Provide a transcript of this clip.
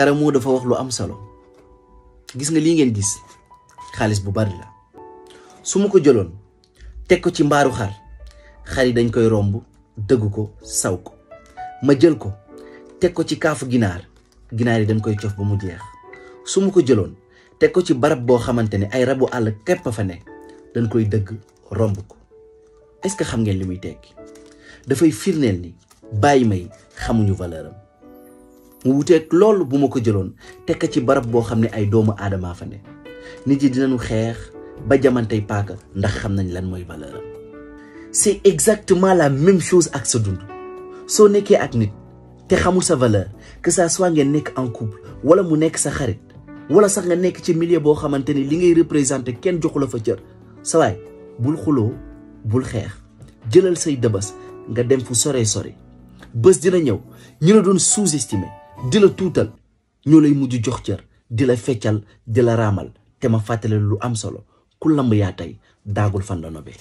Karamo dafa wax lu am solo gis nga lii ngeen gis xaalis bu bari la su ma ko jëloon teg ko ci mbaaru xar yi dañ koy romb dëgg ko saw ko ma jël ko teg ko ci kaafu ginaar yi dañ koy cof ba mu jeex su ma ko jëloon teg ko ci barab boo xamante ne ay rabu àll képp fa nekk dañ koy dëgg romb ko est-ce que xam ngeen li muy tekki dafay firneel ni bàyyi may xamuñu valeur am mu wuteeg loolu bu ma ko jëloon teg ko ci barab boo xam ne ay doomu aadama fa nekk nit yi dinañu xeex ba jamantey paaka ndax xam nañ lan mooy valeur am c'est exactement la même chose ak sa dund soo nekkee ak nit te xamul sa valeur que ça soit ngeen nekk en couple wala mu nekk sa xarit wala sax nga nekk ci milieu boo xamante ni li ngay représenté kenn joxu la fa cër sa waay bul xuloo bul xeex jëlal say dëbës nga dem fu sore bés dina ñëw ñu la doon sous-estimé di la tuutal ñoo lay mujj jox cër di la feccal di la raamal te ma fàttale lu am solo ku lamb yaa tey daagul fan la nobe